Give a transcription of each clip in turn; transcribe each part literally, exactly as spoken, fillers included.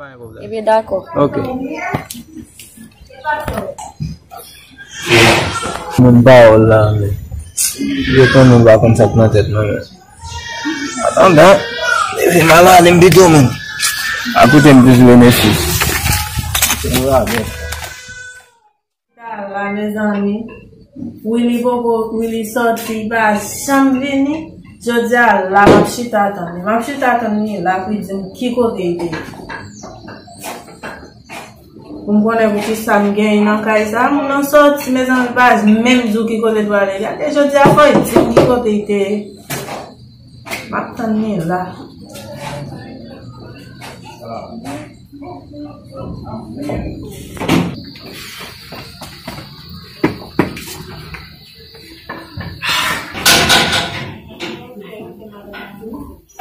Pa gen pwoblèm. Ebyen, dakò. Ok. Moun pawòl la, men. Yo konnen m pa konn sa k nan tèt mwen, men. Atandan, leve m al ale m pito, men. A koute m plis benefis. Mwen avè. Chita la, mezanmi. Willy poko, Willy sòti, li pa janm vini. Jodi a la, m ap chita tann li. M ap chita tann li la pou l di m ki kote l te ye. Pou m konnen pou ki sa m genyen nan kay sa. Moun nan sòti, mezanmi, li pa menm di w ki kote l prale. Gade, jodi a fò l di m ki kote l te ye. M ap tann li la.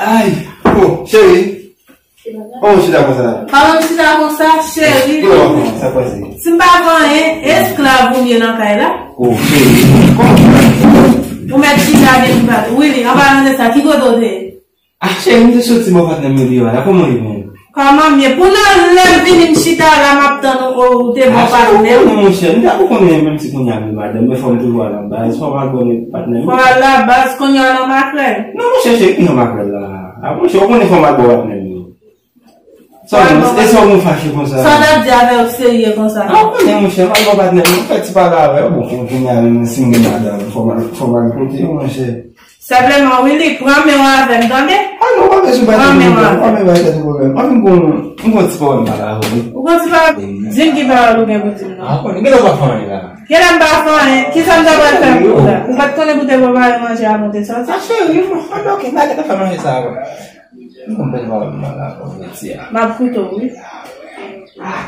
Ay, oh, cheri. Oh, chita konsa la. Kòman m chita konsa, cheri? Pou w ap pran, sa pase? Si m pa fè anyen, esklav ou ye nan kay la. Oh, cheri, kòman sa? Ou mèt chita depi pa. Willy, an palan de sa, ki kote w te ye? Ah, cheri, m te soti bò patnè m yo deyò a la. Kòman w ye menm? Kòman m ye? Pou nan lè m vini m chita la, m ap tann ou, ou te bò patnè m. Ah, cheri, ou konnen, monchè. M te ap konnen menm si kounye a m gen madanm, men fò m toujou al nan baz, fò m al bò patnè m. Fò w al nan baz, kounye a w nan makrèl. Non, monchè, cheri, ki nan makrèl la? Ah, monchè, ou konnen fò m al bò patnè m yo. Sa w, e sa w konn fache konsa? Sa w t ap di avè w serye konsa? Ah, ou konnen, monchè, m al bò patnè m, m fè ti pale avè l. Bon, kounye a menm si m gen madanm, fò m al, fò m al kote yo, monchè. Senpleman, Willy, pran men w avè m, tande? Ah non, pa bezwen, pa gen pwoblèm, pa gen pwoblèm. Anfen, m gon, m gon ti pawòl m pale avè w, wi. Ou gon ti pawòl? Di m ki pawòl ou gen pou di m nan. Ah, konnen, genlè w pa fè anyen la. Genlè m pa fè anyen. Kisa m ta pral fè pou ou la? Ou pa t konnen pou te prepare manje avan w te sòti? Ah, cheri, m, m, ok, m pa gentan fè manje sa ankò. M konn bèl pawòl m pale avè w, Betty a. M ap koute w, wi.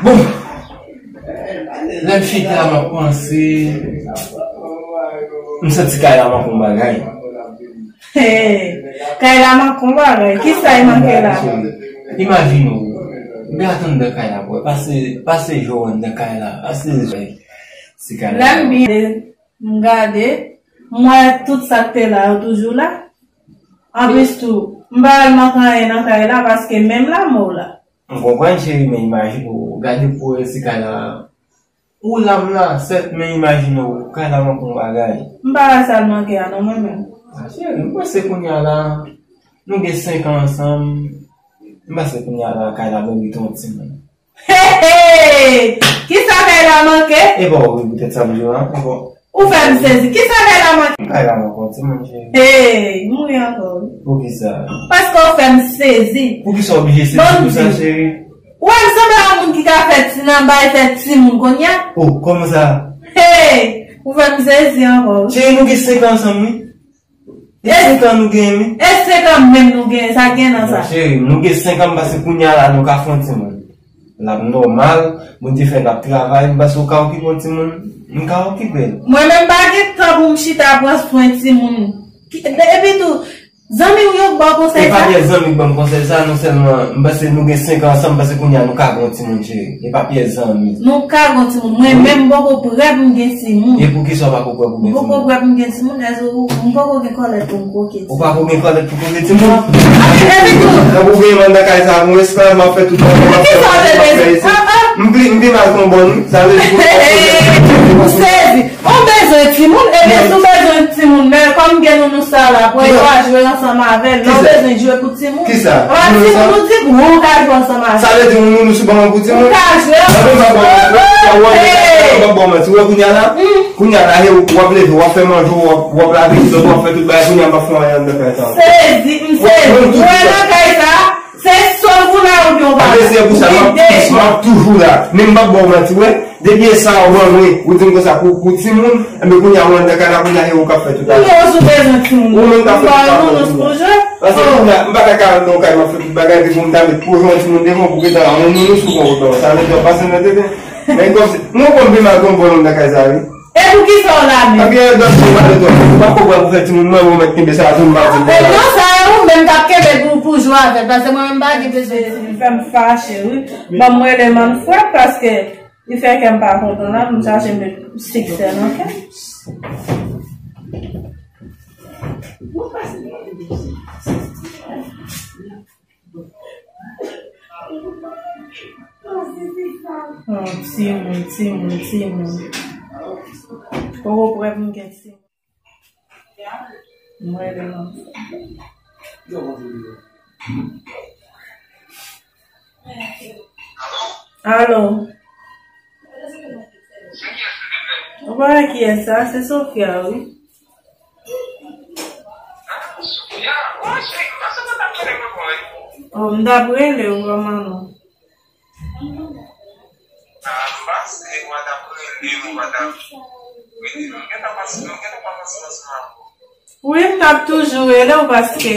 Bon! Lè m chita, m ap panse, m santi kay la manke yon bagay. Hey! Kay la manke yon bagay. Kisa l manke la? Imajine w, m te ret anndan kay la, bwè. Pase, pase je w anndan kay la. Pase je w. Si kay la. Lè m byen, m gade, m wè tout sa k te la yo toujou la. Anplis tou, m pa wè l manke anyen nan kay la, paske menm la, mò w la. M konprann, cheri, men imajine w, gade pou w wè si kay la, ou la m la, sèt, men imajine w, kay la manke yon bagay. M pa wè sa l manke a non, mwen menm. Ah, cheri, m panse kounye a la, nou gen senk an ansanm, m panse kounye a la, kay la merite yon timoun. Hey, hey! Kisa kay la manke? E pa w ri poutèt sa m di w la, e pa w. Ou fè m sezi. Kisa kay la manke? Kay la manke yon timoun, cheri. Hey, m ri ankò, wi. Poukisa? Paske w fè m sezi. Poukisa w oblije sezi konsa, cheri? Ou wè m sanble a yon moun ki ka fè ti nan bay fè timoun kounye a? Oh, kòman sa? Hey, ou fè m sezi ankò, wi. Cheri, nou gen senk an ansanm, wi. E senk an nou genyen, wi. E senk an menm nou genyen, sa gen nan sa? Bon, cheri, nou gen senk an, m panse kounye a la, nou ka fè yon timoun. L ap nòmal, Bondye fè n ap travay, m panse w ka okipe yon timoun, m ka okipe l. Mwen menm pa gen tan pou m chita pran swen timoun. Ki, epi tou, zanmi w yo k ba w konsèy sa? E pa pyès zanmi k ban m konsèy sa, non sèlman, m panse nou gen senk an ansanm, m panse kounye a nou ka gen yon timoun, cheri. E pa pyès zanmi. Nou ka gen yon timoun. Mwen menm, m poko prè pou m gen timoun. E poukisa w pako prè pou gen timoun? M poko prè pou m gen timoun, èske ou, m poko gen kòlèt pou m kwoke timoun. Ou pako gen kòlèt pou kwoke timoun? Epi tou. Tankou w gen mann nan kay sa, m esklav, m ap fè tout bagay, m ap fè, m ap fè isi. M pi, m pi mal ke yon bòn, wi. Sa vle di pou m sezi. Ou bezwen timoun, ebyen, si w bezwen timoun, men kòm gen nounou sa la, pou w ka jwe ansanm avè l, lè w bezwen jwe pou timoun. Kisa? Timoun sa? Timoun ou di, bon, ou ka jwe ansanm avè l. Sa vle di yon nounou sou ban mwen pou timoun? Ou ka jwe ansanm avè l. Ou ap ban mwen, ou ap ban mwen, ou ap ban mwen, ou ap ban mwen, ou ap ban mwen, ou ap ban mwen, ou ap ban mwen, ou ap ban mwen, ou ap ban mwen, ou ap leve, w ap fè manje, w ap, w ap lave, w ap fè tout bagay, kounye a m pa fè anyen anndan kay sa. Sezi, m sezi. Ou wè nan kay sa, se sòl ou la oubyen w pa la. Mwen se pou sa, m ap, m ap toujou la. Men m p ap ba w manti, wè. Depi e sa w ban mwen, ou di m konsa pou, pou timoun, enben kounye a ou anndan kay la, kounye a e ou k ap fè tout bagay. Ou menm si w bezwen timoun, ou menm k ap fè tout bagay. Paske kounye a, m pa ka, ka anndan yon kay, m ap fè tout bagay, epi pou m ta met pwojè yon timoun devan, pou gentan yon nounou sou kò w, non, sa vle di w ap pase nan tenten. Men kòmsi, mwen konn pi mal ke yon bòn anndan kay sa, wi. E poukisa w la menm? Paske dòt moun pale twòp. Ou pa konprann pou fè timoun mwen, mwen mèt kenbe sa tou, m pa di l konsa. E non, sa e ou menm k ap kenbe pou, pou jwe avè l, paske mwen menm m pa gen bezwen. Li fè m fache, wi. Ban m rele Manfred, paske li fè kè m pa kontan la, m chache met siksè nan kè m. Bon, pase. Oh, timoun, timoun, timoun. Poko prè pou m gen timoun. Mwen rele nan. Alo. Ou pa wè kiyès sa? Se Sofia, wi. Oh, m t ap rele w, kòman nou? Wi, m t ap toujou rele w paske.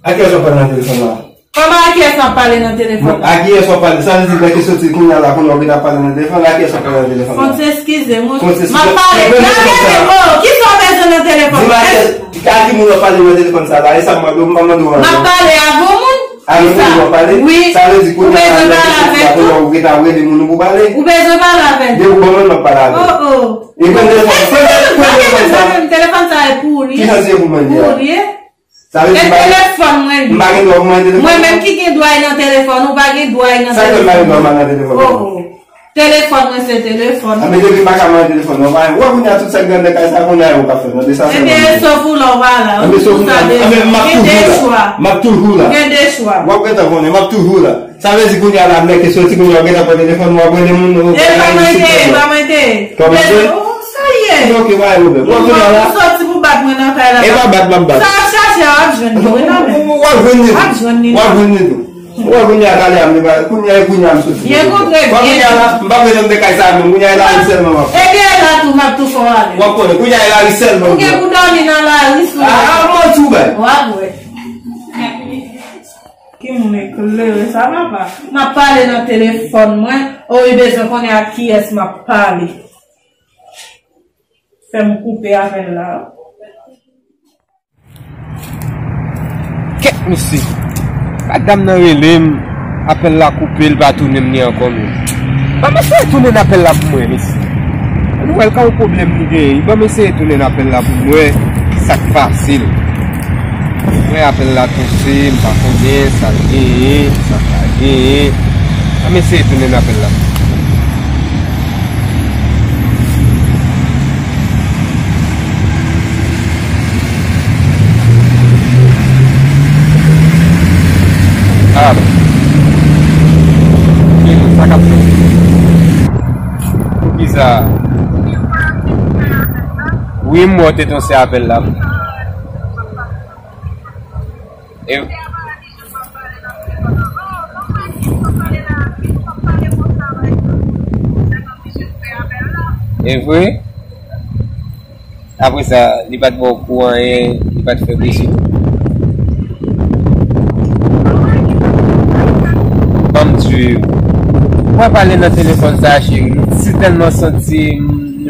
A kiyès w ap pale nan telefòn la? Kòman a kiyès w ap pale nan telefòn la? A kiyès w ap pale? Sa vle di lè ke soti kounye a la, kounye a w gentan pale nan telefòn la, a kiyès w ap pale nan telefòn la? Fon ti eskize m, wi. M ap pale. Gade, oh, kisa w bezwen nan telefòn? Di m a kiyès, a ki moun w ap pale nan telefòn sa la? E sa m mande w, m pa mande w anyen. M ap pale avè yon moun. Avè moun w ap pale? Wi. Sa vle di kounye a la, ou bezwen pale avè l tou? Ou gentan rele moun ou pou pale? Ou bezwen pale avè l? Depi w ban mwen, m ap pale avè l. Oh, oh. E pran telefòn, pran telefòn sa. Telefòn sa e pou ou li ye. Kisa se pou mwen li a? Pou ou li ye. Sa vle di e telefòn mwen li. M pa gen dwa pou mwen telefòn. Mwen menm ki gen dwa nan telefòn, ou pa gen dwa nan telefòn. Sa fè m pa gen dwa nan telefòn? Oh, oh. Telefòn mwen se telefòn. Anben depi m pa ka mande telefòn, non, pa gen. Wè kounye a tout sa k nan kay sa, kounye a yo ka fè, non, de sa sèlman. Ebyen, sof ou la, w pa la. Anben, sof ou la. Anben, m ap toujou la. M ap toujou la. Gen de chwa. W ap gentan konnen, m ap toujou la. Sa vle di kounye a la, nèg ki soti kounye a, w gentan pran telefòn, w ap rele moun, w ap rele moun. E pa mwen te ye, e pa mwen te ye. Kòman se? Oh, sa ye? Ok, pa gen pwoblèm. W ap tounen la? Ou soti pou bat mwen nan kay la. E pa bat, m ap bat. Sa ap chache a, w ap jwenn li, wi, non, men. W ap jwenn li tou. W ap jwenn li tou. W ap jwenn li tou. Ou wè kounye a talè a m li pa, kounye a, e kounye a m soti. Byen kontre byen. Kounye a la, m pa vle nan de kay sa menm, kounye a e lari sèlman m ap fè. Ebyen e la tou, m ap tou fè w ale. W ap konnen, kounye a e lari sèlman m ap fè. Ou gen pou dòmi nan lari sou. A, a, manti w bay. W ap wè. Ki moun eklere sa, papa? M ap pale nan telefòn mwen, ou bezwen konnen ak kiyès m ap pale. Fè m koupe avè l la. Kèt mesye. Madanm nan rele m, apèl la koupe, l pa tounen m li ankò menm. Ban m eseye tounen apèl la pou mwen, mesye. Ann wè l ka yon pwoblèm li genyen. Ban m eseye tounen apèl la pou mwen. Sa k pase l? Mwen apèl la touche, m pa konnen sa l genyen, sa l pa genyen. Ban m eseye tounen apèl la. Alo. Ki sa k ap fèt? Poukisa? Wi, m wè w te transfè apèl la. E, e vre? Apre sa, li pa t ba w kou anyen, li pa t fè bezwen. Ban m di w. Mwen pale nan telefòn sa, cheri. M si tèlman santi m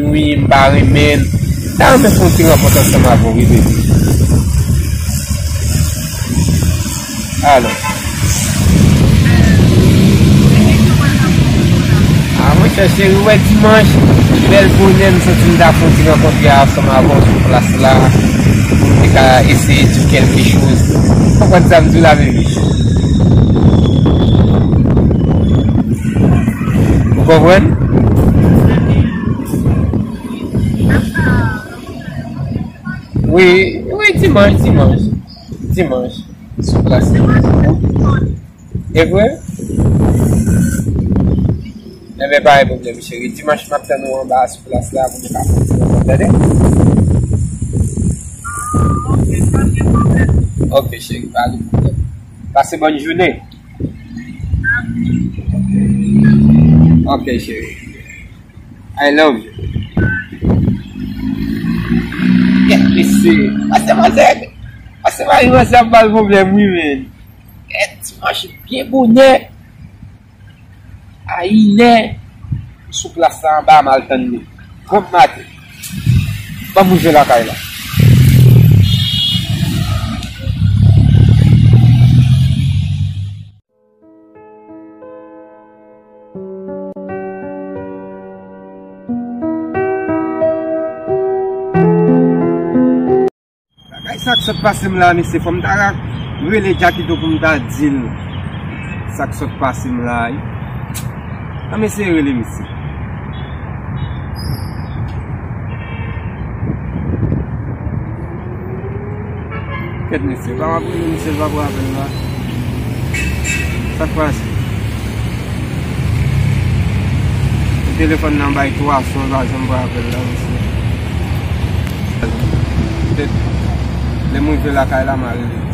nwi, m pa renmen l. M ta renmen fè yon ti rankont ansanm avè w, wi, baby. Alò. A, monchè cheri, ou wè dimanch, bèl bonè, m santi m ta fè yon ti rankontre ansanm avè w sou plas la. Ou te ka eseye di w kèlke choz. Ou konprann sa m di w la, baby? Ou konprann? Wi, wi, dimanch, dimanch. Dimanch. Sou plas. E vre? Enben, pa gen pwoblèm, cheri. Dimanch, m ap tann ou anba sou plas la pou nou ka fè yon ti rankont, tande? Ok, cheri, pa gen pwoblèm. Pase bòn jounen. Ok, cheri. I love you. Kèt mesye. Pase manzè. Pase mari manzè ap ba l pwoblèm, wi, men. Kèt, dimanch byen bonè. A inè, sou plas la anba, m al tann li. Granm maten. Ban m rive lakay la. Bagay sa k sot pase m la, mesye, fò m ta rele Jackito pou m ta di l. Sa k sot pase m la a, wi. An m eseye rele misye. Kèt mesye, pa m ap rele misye, l pa pran apèl la. Sa k pase? Telefòn nan bay twa swa, l pa janm pran apèl la, mesye. Petèt lè m rive lakay la, m a rele misye.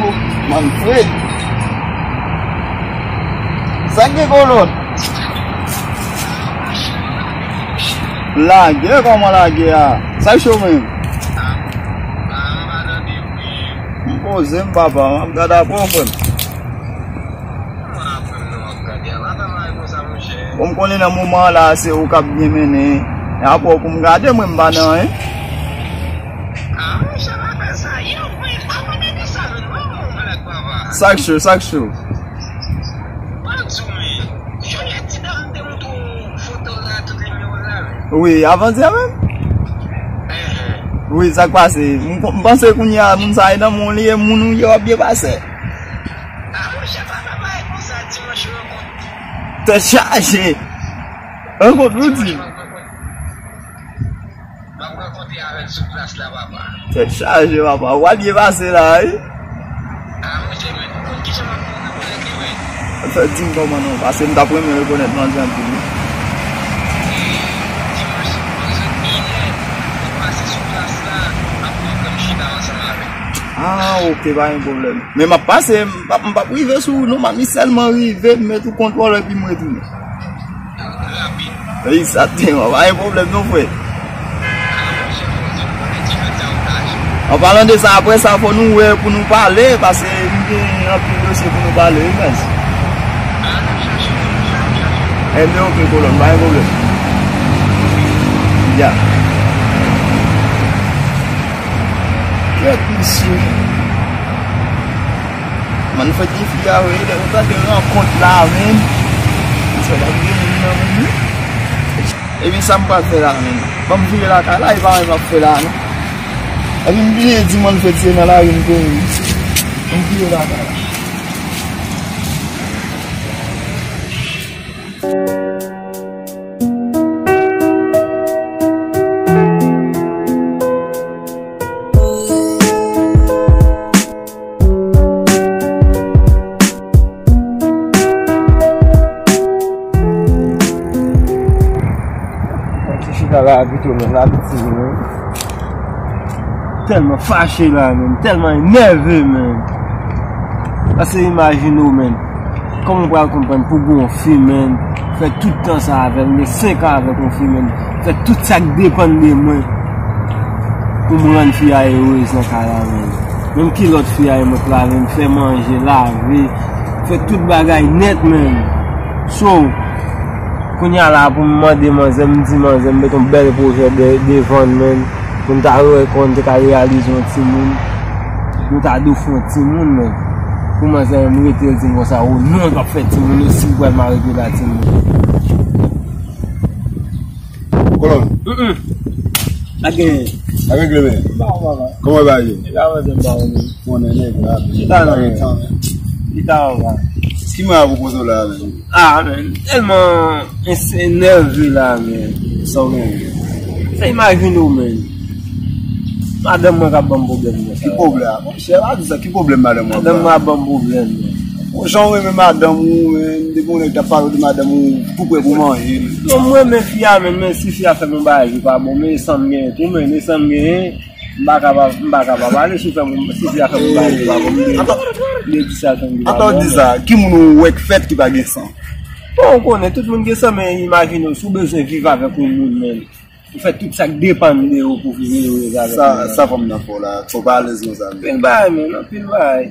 Oh, Manfred. Sa k gen, Kolòn? Lagè, kòman lagè a? Sa k cho menm? M poze m, papa, m ap gade apre w, frè m. Bon, m konnen nan moman an la, se ou k ap byen mennen. E apre w pou m gade, mwen m pa nan anyen. Sa k cho, sa k cho? Wi, avandyè menm. Wi, sa k pase? M, m panse kounye a, moun sa e nan men w li ye, moun ou ye w ap byen pase. Tèt chaje. Rankont ou di? Tèt chaje, papa. W ap byen pase la, wi. Fè di m kòman non, paske m t ap renmen rekonèt manzè anpil, wi. Ah, ok, pa gen pwoblèm. Men m ap pase, m p ap, m p ap rive sou ou non, m ap sèlman rive, m met ou kont wòl epi m retounen. Egzakteman, pa gen pwoblèm non, frè. An palan de sa, apre sa, fò nou wè pou nou pale, paske nou gen anpil dosye pou nou pale, wi, guys. Enben, ok, Kolòn, pa gen pwoblèm. Ya. Kèt, mesye. Manfred gen fi a vre, lè nou tande rankont la, menn. Misye pa gen moun nan, menn, wi. Ebyen, sa m pral fè la, menn? Ban m vire lakay la, e pa anyen m ap fè la, non. Epi m bliye di Manfred se nan lari m kouri. M vire lakay la. Ti chita la pito, menm la piti, menm. Tèlman fache la, menm, tèlman enève, menm. Paske imajine w, menm. Kòman w pral konprann pou gon fi, menm, fè tout tan sa avè m, gen senk an avèk yon fi, menm, fè tout sa k depann de mwen pou m rann fi a erez nan kay la, menm. Menm kilòt fi a e mwen k lave, m fè manje, lave, fè tout bagay nèt, menm. So, kounye a la pou m mande manzè, m di manzè, m met yon bèl pwojè de-, devan n, menm. Pou n ta wè kòman n te ka reyalize yon timoun, nou ta dwe fè yon timoun, men pou manzè menm rete l di m konsa, o non, l p ap fè timoun, e si l pral mare pye l a timoun. Kolòn. Mm, mm. Pa gen. Pa gen glemen. Ba, ba, ba. Kòman bagay yo? E pa manzè m pa wè menm. Konnen nèg la. Li ta nan. Li ta anba. Ki mwen a pwopoze w la menm? Ah, men, tèlman ens-, enève la, men. Sa w gen? Fè imajine w, men. Madanm mwen k ap ban m pwoblèm, men. Ki pwoblèm? Monchè, pa di sa. Ki pwoblèm madanm mwen ap ban? Madanm mwen ap ban m pwoblèm, men. Bon, jan w renmen madanm ou, men, depi yon nèg t ap pale w de madanm ou, tou prè pou manje l. Non, m renmen fi a, men, men si fi a fè m yon bagay ki pa bon, men e san m genyen tou, men e san m genyen. M pa kapab, m pa kapab. Ale sou fè m, si fi a fè m bagay ki pa bon, m de, m de di sa fè m ki pa bon. Atò, di sa, ki moun ou wè k fèt ki pa gen san? Bon, ou konnen, tout moun gen san, men imajine w, si w bezwen viv avèk yon moun, men, ou fè tout sa k depann de ou pou viv erez avèk moun nan. Sa, sa fanm nan fè w la, fò w pa alèz konsa, men. Anpil bagay, men, anpil bagay.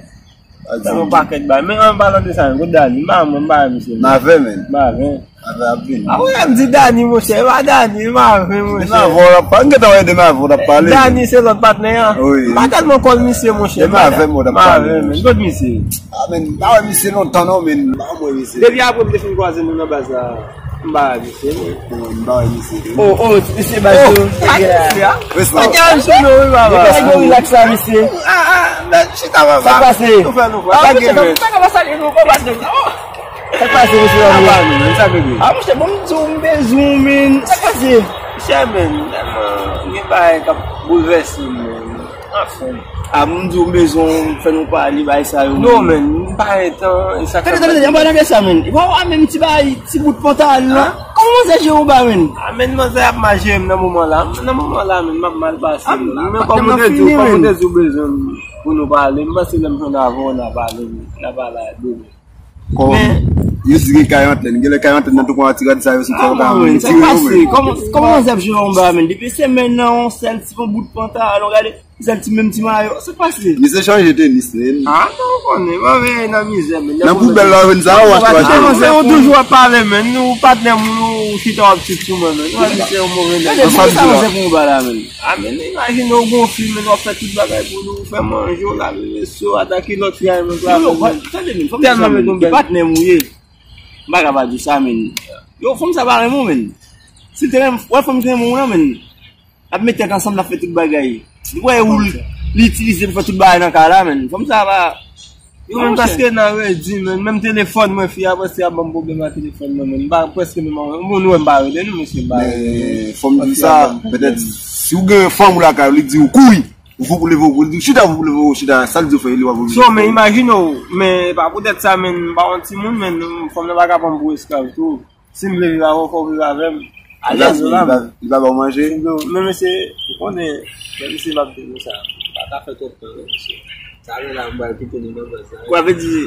Sa se yon pakèt bagay. Men an palan de sa, men kote Dani? M pa wè, m pa wè misye. M avè, men. M avè. Avè ap vini. A wi, m di Dani, monchè, e pa Dani, m avè, monchè. M avè w ap pale, m gentan wè de m avè w ap pale. Dani se lòt patnè an. Wi. M pa tèlman kòl misye, monchè. E m avè m w ap pale. M avè, men. Kot misye? A, men, m pa wè misye lontan non, men. M pa wè misye. Depi apre m te fin kwaze nou nan baz la, m pa wè misye, men. M pa wè misye. Oh, oh, ti mesye baz yo. Oh, a, misye a. Respè. Gade sou nou, wi, papa. Nèg yo rilaks la, mesye. Ah, ah, men chita, papa. Sa k pase? Nou fè nou vwa. Ah, pa gen, men. Sa k pase, mesye? Ah, pa nou, men, sa k regle? Ah, monchè, bon, m di w, m bezwen w, men. Sa k pase? Monchè, men, tèlman gen bagay k ap boulvèse m, men. Anfen. Ah, m di w, m bezwen w, fè nou pale, bagay sa yo. Non, men, m pa gen tan, e sa k fè. Tande, tande, tande, ann pale de sa, men. Wa, wa, menm ti bagay, ti bout pantalon la. Kòman manzè jere w ba, men? Ah, men, manzè ap mal jere m nan moman la. Nan moman la, men, m ap mal pase, men. Men, kòm ou te di w, kòm ou te di w bezwen m pou nou pale, m panse lè m jwenn avè w, n a pale, n a pale a de, men. Kòm yo di gen karantèn, genlè karantèn nan tou pran ti rad sa yo sou kò w, men. Sa k pase? Kòman, kòman manzè ap jere w anba, men? Depi semèn nan, yon sèl ti bon bout pantalon, gade, yon sèl ti menm ti mayo. Sa k pase? Misye chanje tenis, men. Ah, non, ou konnen, mwen veye nan mizè, men. Nan poubèl la, ou jwenn sa, ou achte, ou achte. Manzè, ou toujou ap pale, men. Ou patnè m, ou chita w ap tchit sou mwen, men. Ou di se yon move nèg. Gade, poukisa manzè pran w anba la, men? Ah, men, imajine w gon fi, men, w ap fè tout bagay pou li, w fè manje, w lave veso, atake lòt fi a, men, tande, men, fò m di sa, men, e patnè m ou ye. M pa ka pa di w sa, men. Yo, fanm sa pa renmen w, men. Si l te renmen, wè fanm ki renmen w lan, men. N ap met tèt ansanm, n ap fè tout bagay. Li wè ou, li itilize pou fè tout bagay nan kay la, men. Fanm sa pa. Yo, men, paske nan redi, men, menm telefòn mwen, fi a prèske ap ban m pwoblèm ak telefòn mwen, men. M pa, prèske menm, moun wè m pa rele, non, mesye, m pa rele. Men, fò m di sa, petèt, si w gen fanm ou lakay ou, li di w kouri, ou fou pou leve w, li di w chita, ou fou pou leve w, chita, sa l di w fè, li w ap oblije fè. So, men, imajine w, men, pa poutèt sa, men, m pa yon timoun, men, fanm nan pa ka pran m pou esklav tou. Si m vle viv avè w, fò w viv avè m. Alèz, men, li pa, li pa ba w manje? Non, men mesye, ou konnen, men mesye, m ap di nou sa, m pa ka fè twòp tan, non, mesye. Sa vle la, m pral kite nou nan baz la. Kwa vle di,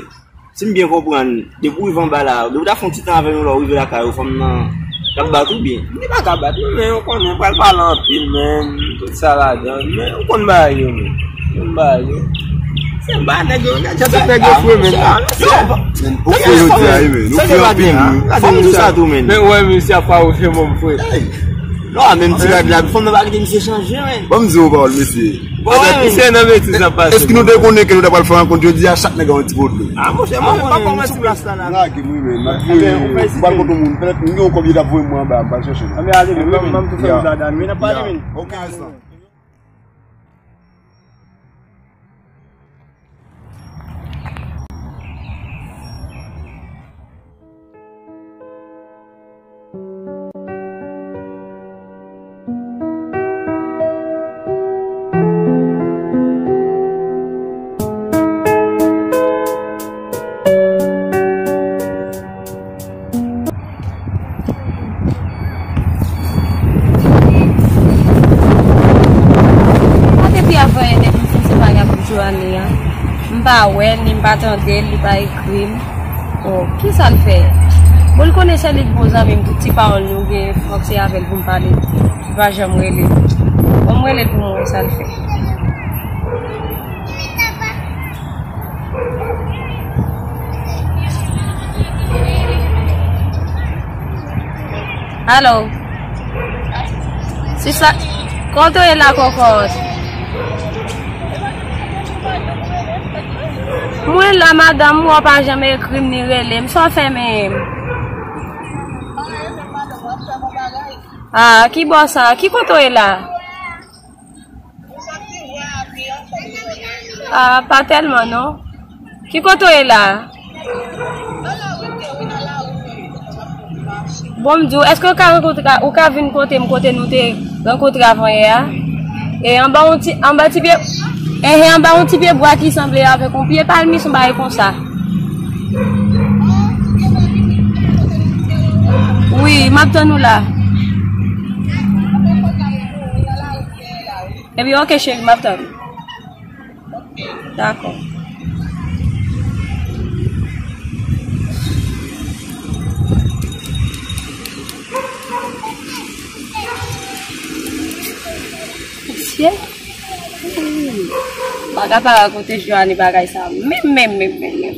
si m byen konprann, depi w rive anba la, depi w ta fè yon ti tan avè nou lè w rive lakay ou, fanm nan, l ap bat ou byen? Li pa ka bat mwen, men ou konnen, m pral pale anpil, men, tout sa ladan, men ou konn bagay yo, men. Ou konn bagay yo. Se pa nèg yo, nèg yo, nèg yo fre, men. Men, ou fre jodi a, wi, men. Ou fre anpil, wi. Fò m di sa tou, men. Men, wè, mesye ap fawouche mwen, frè. Non, a menm ti rad la, fanm nan pa kite misye chanje, men. Ban m di w yon pawòl, mesye. Bon, wè, mesye, nan betiz n ap pase. Èske nou te konnen ke nou ta pral fè rankont jodi a, chak nèg a yon ti pwoblèm? Ah, monchè, mwen pa kòmanse plas la, la. Lage m, wi, men. M ap di, m pral kote yon moun. Petèt, m gen yon kòb yo t ap voye mwen anba, m pral chèche l. Anben, ale, men, ban m tou fè yon dada, men, n ap pale, men. Ok, a sa. A depi avanyè, depi m fin separe avèk Joanie a, m pa wè l, ni m pa tande l, li pa ekri m. Oh, kisa l fè? Bon, l konnen sèl li k bon zanmi m, tout ti pawòl nou gen, fòk se avè l pou m pale. Li pa janm rele m. Bon, m rele l pou m wè sa l fè. Alo. Sista, kote w ye la, kòkòt? Mwen la, madanm, ou pa janm ekri m ni rele m. Sa w fè menm? Ah, ki bò sa? Ki kote w ye la? Ah, pa tèlman non. Ki kote w ye la? Bon, m di w, èske w ka rankontre, ou ka vin kote m, kote nou te rankontre avanyè a? E anba yon ti, anba ti pye, enhen, anba yon ti pye bwa ki sanble avèk yon pye palmis, yon bagay konsa. Wi, m ap tann ou la. Ebyen, oke, cheri, m ap tann ou. Dakò. Mesye. Pa ka pa rakonte Joanie bagay sa menm, menm, menm, menm, menm.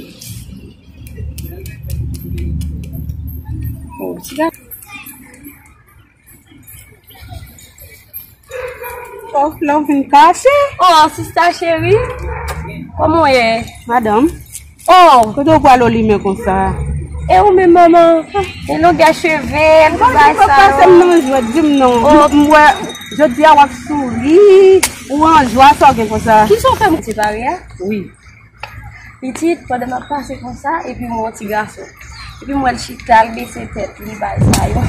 Oh, ti gason. Oh, lè w vin kache. Oh, sista cheri. Kòman w ye? Madanm. Oh! Kote w pral olimen konsa? E ou menm, manman? E longè cheve, tout bagay sa yo. Pase m nan jwèt, di m non. Oh. M, m wè, jodi a w ap souri, ou an jwa, sa w gen konsa? Kisa w fè m separe a? Wi. Pitit, pandan m ap pase konsa, epi m wè yon ti gason. Epi m wè l chita, l bese tèt li, bay sa yo.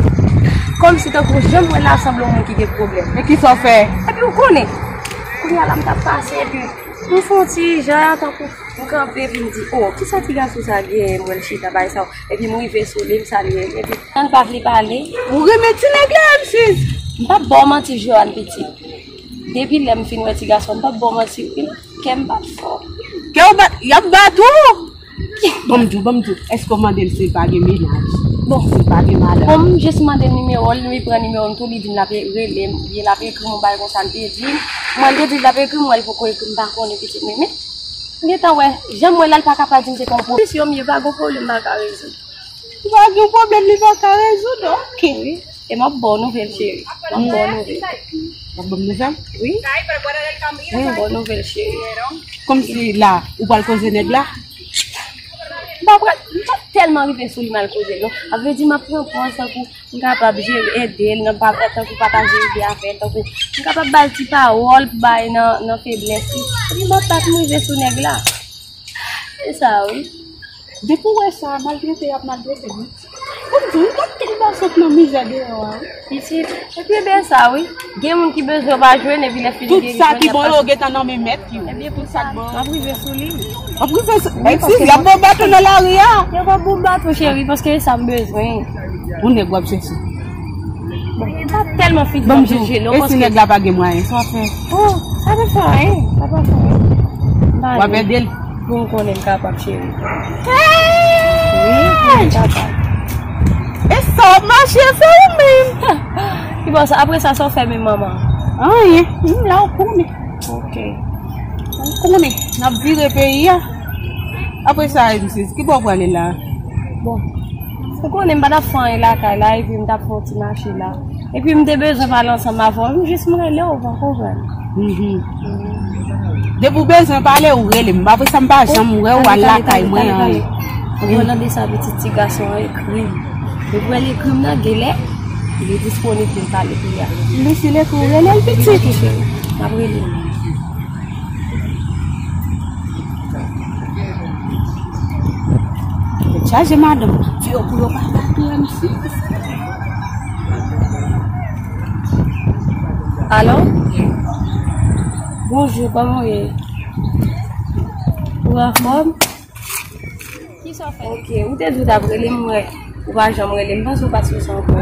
Kòmsi tankou jan m wè l la, sanble yon moun ki gen pwoblèm. E kisa w fè? Epi w konnen, kounye a la m t ap pase, epi m fè yon ti jan, tankou m kanpe, epi m di, oh, kisa ti gason sa genyen, m wè l chita, bay sa yo. Epi m rive sou li, m salye l, epi jan l pa vle pale. Ou renmen ti nèg la, M Sis? M p ap ba w manti, Joanne, pitit. Depi lè m fin wè ti gason, m p ap ba w manti, wi. Kè m bat fò. Kè w bat, y ap bat ou? Ban m di w, ban m di w, èske w mande l si l pa gen mennaj? Bon. Si l pa gen madanm? Bon, m jis mande l nimewo l, li pran nimewo m tou, li di m l ap rele m, oubyen l ap ekri m, yon bagay konsa, m te di l. Mwen, m te di l l ap ekri m, mwen, l poko ekri m, m pa konnen pitit mwen, men m gentan wè, jan m wè l la, l pa ka pa di m se pa yon pwoblèm. Misye, m ye pa gon pwoblèm, m pa ka rezoud. Li pa gen pwoblèm, li pa ka rezoud, ok. Wi. E m ap ba w nouvèl, cheri. M ap ba w nouvèl. W ap ban m nouvèl? Wi. M ap ba w nouvèl, cheri. Kòmsi la, ou pral koze nèg la? M pa pral, m pa tèlman rive sou li m al koze l, non. A vle di, m ap pran pòz tankou m kapab jere, ede l, nan pa, tankou pataje ide avè l, tankou m kapab ba l ti pawòl pou bay nan, nan feblès li. Epi m ap pa t rive sou nèg la. Se sa, wi. Depi w wè sa, maltrete y ap maltrete m. Pou m di w, yon pakèt gason k nan mizè deyò a, wi. Pitit, epi e byen sa, wi. Gen moun ki bezwen yo pa jwenn, epi lè fini gen jwenn, y ap pase. Tout sa ki bon yo gentan nan men mèt yo. Ebyen, tout sa k bon. M ap rive sou li. W ap rive sou, wi, paske y ap bon bato nan lari a. Yo p ap bon bato, cheri, paske e sa m bezwen. Yon nèg w ap chèche. Bon, m pa tèlman fin di m ap chèche, non, paske. E si nèg la pa gen mwayen, sa w ap fè? Oh, sa pa fè anyen, sa pa fè anyen. W ap ede l? Bon, ou konnen m kapab, cheri. Wi, m kapab. E sa w ap mache fè ou menm? Ki bò sa? Apre sa, sa w fè menm, manman? Anyen. M la, ou konnen. Ok. Ou konnen. N ap vire peyi a. Apre sa, M Sis, ki bò w prale la? Bon. Ou konnen m pa t ap fè anyen lakay la, epi m t ap fè yon ti mache la. Epi m te bezwen pale ansanm avè w, m jis m rele w, ou konprann. Mhm. Depi w bezwen pale, ou rele m. Apre sa, m pa janm wè w al lakay mwen an. Ou pral tande sa pitit ti gason an ekri m. Ou pral ekri m nan, genlè li disponib pou m pale kounye a. Li si l ekri w, rele l pitit. Ok, cheri. M ap rele l. Tèt chaje madanm. Di yo pou yo pa bat ou, M Sis. Alo? Bonjou, kòman w ye? Ou anfòm? Kisa w fè? Ok, ou te di w t ap rele m, m wè ou pa janm rele m. M panse ou pa sou sa ankò.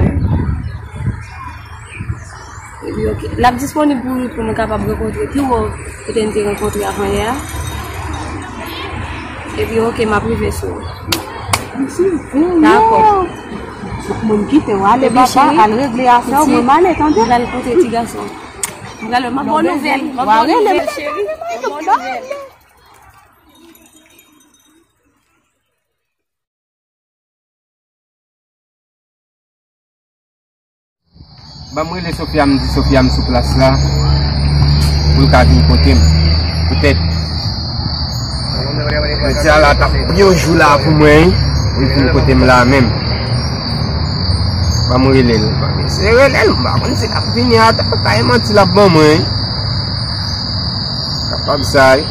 Epi, ok. L ap disponib pou, pou nou kapab rankontre pi wo kote n te rankontre avanyè a. Epi, ok, m ap rive sou ou. Dakò. Mwen kite w ale, papa, al regle afè w, mwen m ale, tande? M pral kote ti gason. M pral, m ap ba w nouvèl. M ap ba w nouvèl, cheri. M ap ba w nouvèl. Ban m rele Sofia, m di Sofia m sou plas la, pou l ka vin kote m. Poutèt jodi a la t ap yon jou la pou mwen, wi, pou l vin kote m la menm. Ban m rele l. Se rele l, m pa konn si l ap vini a, ta ka e manti l ap ban mwen, wi. Kapab sa, wi.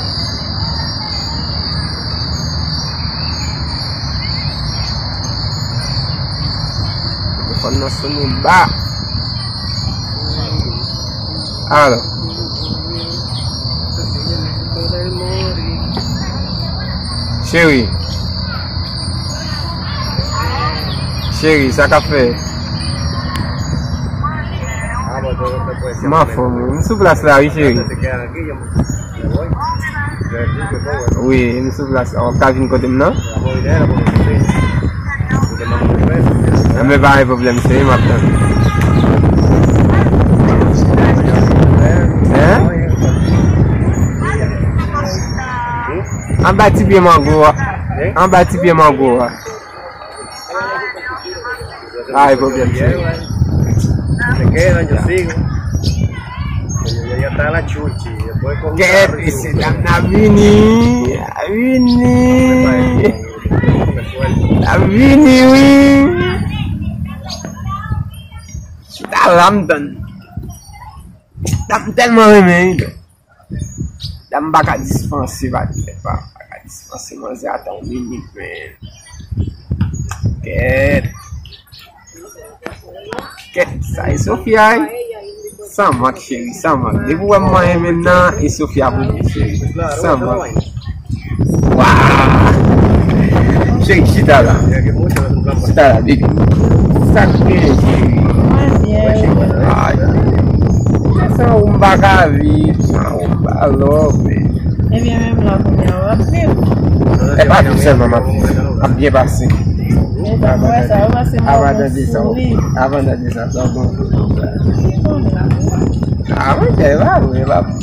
Telefòn nan sonnen ba. Alo. Cheri. Cheri, sa k ap fè? M anfòm, wi. M sou plas la, wi, cheri. Wi, m sou plas la. W ap ka vin kote m nan? Enben, pa gen pwoblèm, cheri, m ap tann. Hein? Anba ti pye mango a. Anba ti pye mango a. Ay, pwoblèm, cheri. Kèt, mesye dam, n ap vini. N ap vini. N ap vini, wi. Chita la, m tann. Dam tèlman renmen, wi. Dam pa ka dispanse, pa di pa, pa ka dispanse manzè ata yon minit, men. Kèt. Kèt, sa e Sofia, wi. San mank, cheri, san mank. Depi w wè m manyen menm nan, e Sofia pou mwen, cheri. San mank. Waw! Cheri, chita la. Chita la, baby. Sa k gen, cheri? Mwen byen, wi. Ay. San ou m pa ka viv, san ou m pa love. Ebyen, menm la kounye a, w ap viv. E pa viv sèlman, m ap viv. M ap byen pase. E sa, w wè sa, w pase mò bon souri. Avan tande sa, sa bon. Ki bon la? A, wi, e pa vre, e pa vre.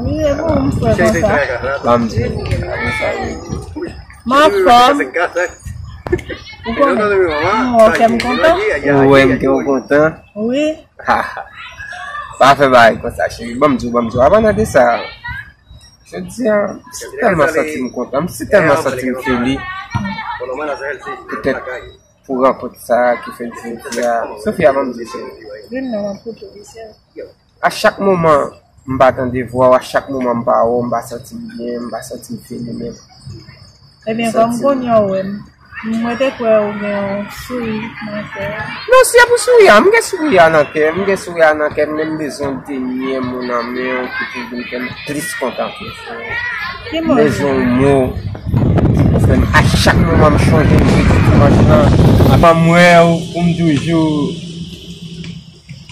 Wi, e bon, m fè konsa. Ban m di w, avan sa, wi. M anfòm. Ou konnen. Ou wè ke m kontan? Ou wè m ke w kontan? Wi. Pa fè bagay konsa, cheri. Ban m di w, ban m di w. Avan nan de sa, jodi a, m tèlman santi m kontan, m tèlman santi m feli. Petèt pou rankont sa ki fè jodi a. Sofia, ban m di w, cheri. Vin non, m ap koute w, mesye. A chak moman m pa tande vwa w, a chak moman m pa wè w, m pa santi m byen, m pa santi m fini menm. Ebyen, kòm kounye a w wè m, mwen te kwè ou gen yon souri nan kè w. Non, si se pou souri a, m gen souri a nan kè m, m gen souri a nan kè m, men m bezwen yon dènye mo nan men w ki pou vin fè m plis kontan ke sa. Ki mo? M bezwen yon mo ki pou fè m, a chak moman m chonje m jodi dimanch lan, avan m wè w, pou m toujou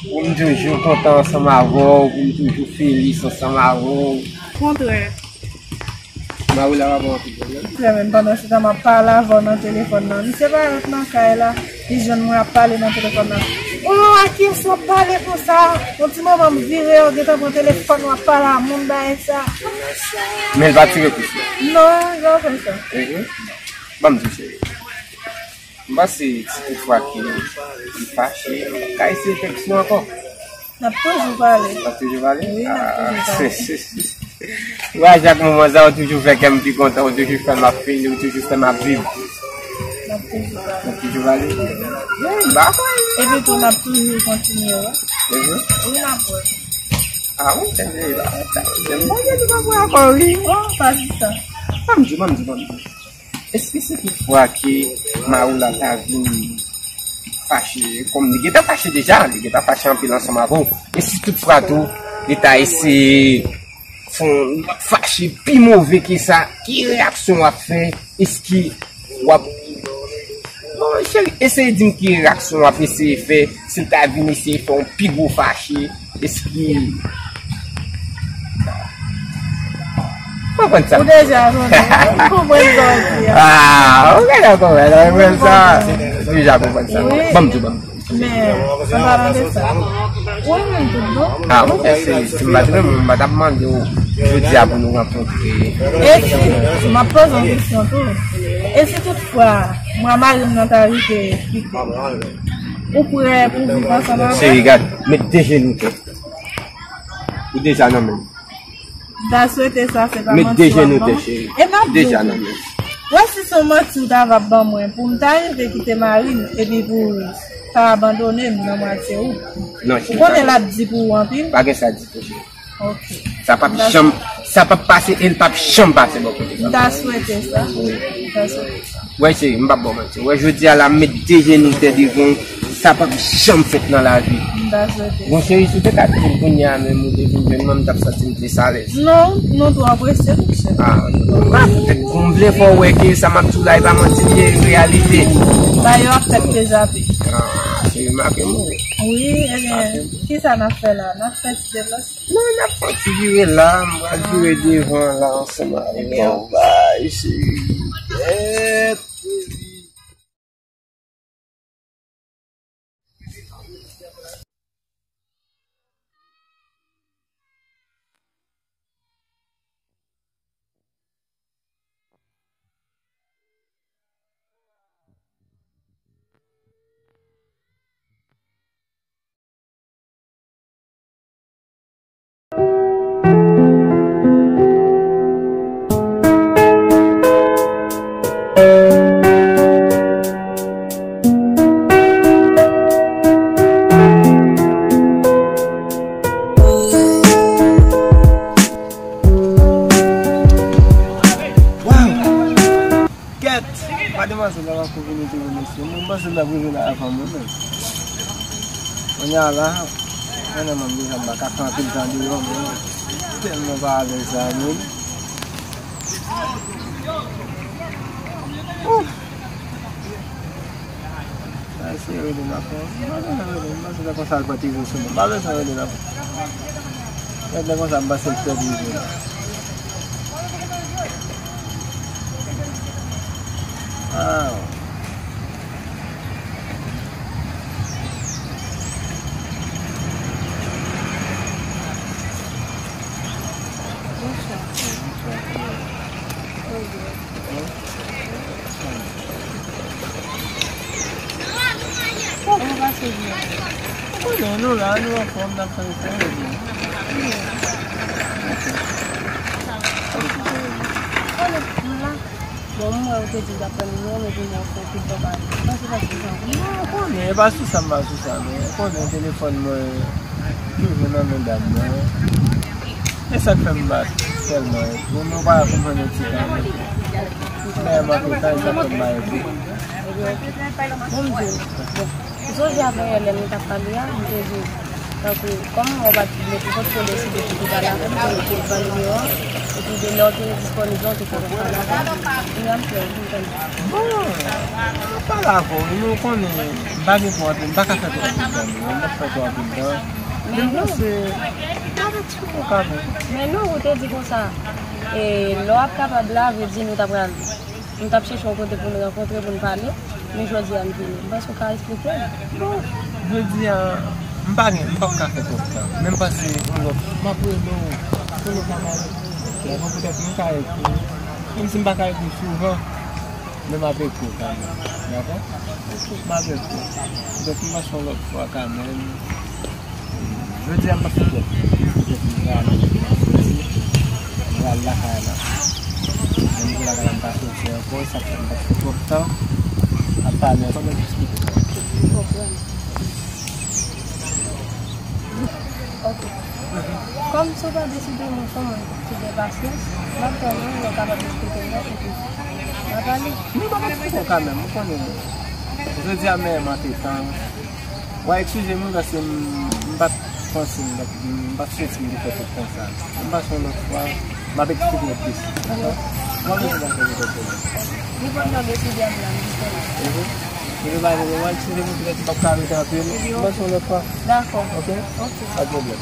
Pou m toujou kontan ansanm avè w, pou m toujou felis ansanm avè w. Kontrè. Mawi la pa ba w anpil pwoblèm. Kontrè, menm pandan se tan m ap pale avè w nan telefòn nan. Misye parèt nan kay la, li jwenn mwen ap pale nan telefòn nan. O, a kiyès w ap pale konsa? Yon ti moman m vire, w gentan pran telefòn w ap pale a moun bagay sa. Men l pa tire plis non. Non, li pa fè sa. Mhm. Ban m di w, cheri. M panse si tout fwa ke li fache, m ka eseye tèks nou ankò. N ap toujou pale. N ap toujou pale? Wi, n ap toujou pale. Ou a chak moman sa, ou toujou fè kè m pi kontan, ou toujou fè m ap fini, ou toujou fè m ap viv. N ap toujou pale. N ap toujou pale? Wi, m pa kwè. Epi tou, n ap toujou kontinye wè. Mhm. Wi, n ap wè. A, wi, tande la. Tande, Bondye tou pa pran ankò, wi. Oh, pa di sa. Ban m di, ban m di, ban m di. Èske si tout fwa ke Maoula ta vin fache, kòm li gentan fache deja, li gentan fache anpil ansanm avè w, e si tout fwa tou, li ta eseye fè w fache pi move ke sa, ki reyaksyon w ap fè? Èske w ap, bon, cheri, eseye di m ki reyaksyon w ap eseye fè, si l ta vin eseye fè yon pi gwo fache, èske Konprann sa. Ou deja konnen, ou konprann sa w di a. Ah, ou gentan konprann, ou konprann sa. Ou deja konprann sa. Wi. Ban m di w, ban m di w. Men, an palan de sa, ou renmen m tout bon. Ah, mwen fè se, si m pa t renmen w, m pa t ap mande w jodi a pou nou rankontre. E si, m ap poze yon kesyon tou. E si tout fwa, mwen mari m nan ta rive kite, ou prè pou viv ansanm avè m? Cheri, gad, met de jenou tè. Ou deja nan men m. M ta swete sa, se pa manti w ap ban mwen. Met de jenou tè, cheri. E m ap di w tou. Deja nan men m. Wè si se yon manti w ta va ban mwen, pou m ta rive kite mari m, epi pou w ta abandone m nan mwatye wout. Non, cheri. Ou konnen l ap di pou ou anpil? Pa gen sa ditou, cheri. Ok. Sa p ap janm, sa p ap pase e l p ap janm pase bò kote sa. M ta swete sa. Wi. M ta swete sa. Wè, cheri, m p ap ba w manti. Wè, jodi a la, m met de jenou tè devan w. Sa p ap janm fèt nan lavi. M ta swete. Bon, cheri, si w te ka di m kounye a menm ou te vin jwenn mwen, m t ap santi m plis alèz. Non, nou tou apresye, monchè. Ah, m pa fout tèt pou m vle fè w wè ke sa m ap di w la, e pa manti l ye, e reyalite. Bagay yo ap fèt deja pi. Ah, cheri, make m wi. Wi, ebyen, kisa n ap fè la? N ap fè ti devlòs? Non, n ap fè yon ti vire la, m pral vire devan la ansanm avè w. Bay, cheri. Kèt, cheri. Se la pou jwe la avan mwen menm. Kounye a la, mwen nan manm deja m pa ka fè anpil tan deyò, men tèlman pa alèz la menm. Ouf! Sa se rele m ap pran. M pa bezwen rele m, m pa bezwen konsa al pran T V sou mwen. M pa bezwen rele m ap pran. Gade lè konsa m pase l pèdi vre. Ah. Bonswa. Kòman pase jodi a? Ou konnen, nou la, nou anfòm, n ap fè efò jodi a. Konnen, nou la. Bon, m wè ou te di w t ap pran nimewo m, epi m wè w fè tout bò pa. Sa se pa sou sa. Non, ou konnen, e pa sou sa, m pa sou sa, non. Ou konnen telefòn mwen toujou nan men dam nan. E sa k fè m bat tèlman. Bon, nou pa konprann yon ti tan. Mè m antre tan, e sa k fè m ba yo tou. Bon, m di w. Bon, jodi a, dayè, lè nou t ap pale a, m te di w, tankou, kòm ou pa t, mwen te potko deside pou te pale avè m, pou te pale nimewo a, epi de lè w te disponib la, w te kontan pale avè m. Kounye a, m fè w konprann. Bon, mwen pale avè w, wi, men w konnen, m pa gen twò anpil, m pa ka fè twò anpil tan, non, m pa fè twò anpil tan. Men m panse, m avèk sou mwen kanmenm. Men non, ou te di konsa, e, lè w ap kapab la, vle di nou ta pral, nou t ap chèche yon kote pou nou rankontre, pou nou pale, men jodi a n vini. M panse w ka eksplike m. Bon, jodi a, m pa gen, m p ap ka fè twòp tan. Men m panse yon lòt, m ap rele w, pou nou ka pale. Dakò, poutèt nou ka ekri. Menm si m pa ka ekri souvan, men m ap ekri w kanmenm. Dakò? Ok. M ap ekri w. Donk, m panse yon lòt fwa kanmenm. Jodi a, m pa fè twòp. Poutèt m travay, m soti, m pral lakay la. Menm si lakay la, m pa soti ankò, sa fè m pa fè twòp tan ap pale ansanm, m eksplike sa. M konprann. Ok. Kòm si w pa deside, mwen fò mwen ki gen pasyans, m ap tann ou, lè w kapab eksplike m, epi n a pale. Non, m ap eksplike w kanmenm, ou konnen. Jodi a, men m antre tan. W a eskize m, wi, paske m, m pa t panse, m pa t, m pa t santi m te fè tout tan sa. M pase yon lòt fwa, m ap eksplike w plis. Dakò? Mwen menm, m pa fè pwoblèm. Ni pandan deside ap la, m disponib. Mhm. Epi, pa gen pwoblèm, w a eskize m, poutèt m p ap ka rete anpil. M pase yon lòt fwa. Dakò. Ok? Ok. Pa de pwoblèm.